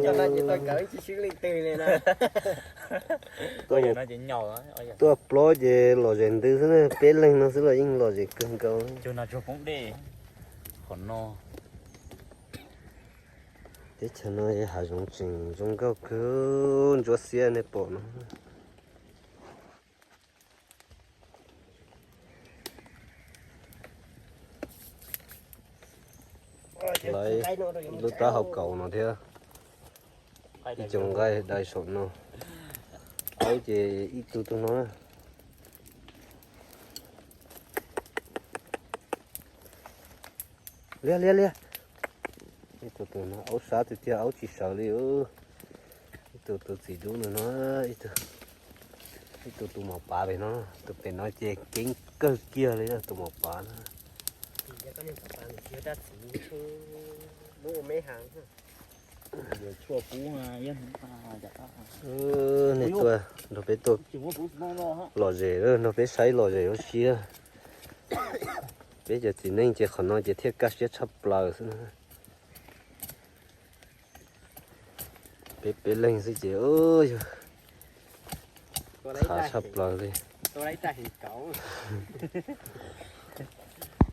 Cov no ces tuaj kawm tsis swb leej twg li na. Tuaj, tuaj plob ces lom zem ntws xwb na, peb leeg no xwb los yeej lom zem kawg nkaus. Teb chaws no hav zoov tseem zoo nkauj kawg, ntsuab xiab nej pom no. Lawv lub taub hau kaus no thiab, ib co nqaij dai saum no. Aub ces ib tug tug no. Liab liab liab. Ib tug tug no aub sab tiag tiag, aub tsis sawv li. Ib tug tus txiv dub no no, ib tug, ib tug tus mos pav pem no, tus pem no ces keeb kawg kiag li tus mos pav na. Nej tuaj nrog peb tuaj lom zem, nrog peb saib lom zem ua si. Peb cov txiv neej ces qhov no ces thiaj kaj siab tshaj plaws xwb. Peb peb leeg xwb ces yog qhav tshaj plaws li.